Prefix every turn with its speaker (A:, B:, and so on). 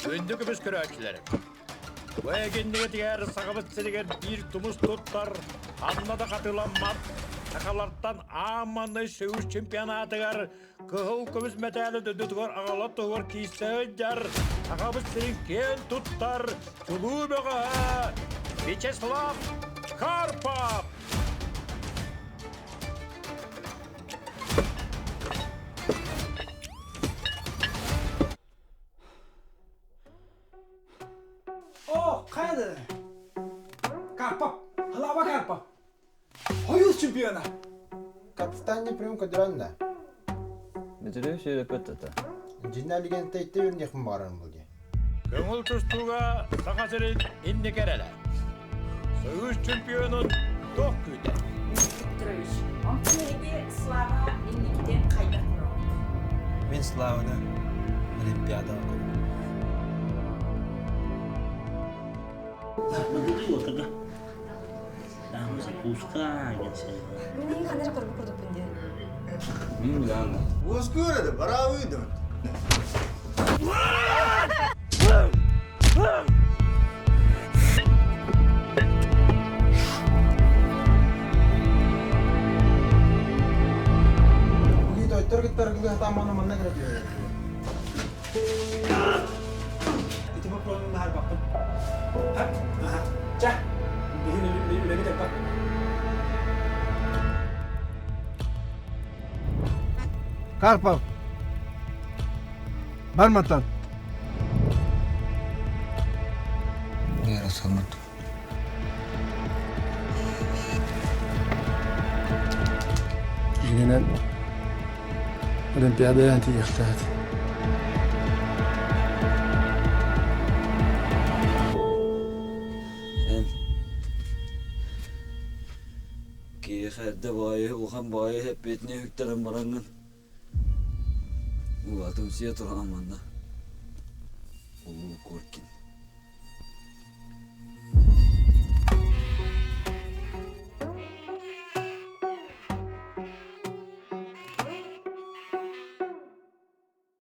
A: Күндү көмүс көрөөччүлэрим! Бу эгиннигитигэр Сахабыт сиригэр биир тумус туттар, ханна да хатыламмат, сахалартан аан маҥнай Союз чемпионатыгар кыһыл көмүс мэтээли дойдутугар аҕалар туһугар киирсэ сылдьар Сахабыт сирин киэн туттар чулуу бөҕөһө Вячеслав Карпов!
B: О, хайа Карпов! Халаба Карпов! Союз чемпиона!
C: Капитан прям көдөрөн
D: Бүтүрүү сүүрөппөт это.
C: Дьиннэлигэн тейте үрнехмин барарым бұл
A: Көҥүл тустууга Саха сирин инники эрэлэ. Союз чемпионун туох күүтэр?
E: Петрович, онтон эһиги Слава инникитин хайдах көрөҕүт?
F: Мин Славаны Олимпиадаҕа көрөбүн.
G: Мин ханна көрбүт курдукпун дии.
C: Уоскуурады, бараабыйдым. Тойтор кыттаргы хатааманы манна кэлэ
B: Ити боппуруоһун баһарбаппын. Чэ, биһиги үлэбит элбэх.
H: Карпов! Бар мантан.
D: Вера санат.
H: Дьиҥинэн Олимпиада тиийиэхтээх
D: Эн киһиэхэ эрдэ баайы улахан баайы эппиэтинэ үктэрэн бараҥҥын улаатымсыйа тураҕын манна. Улуу Коркин.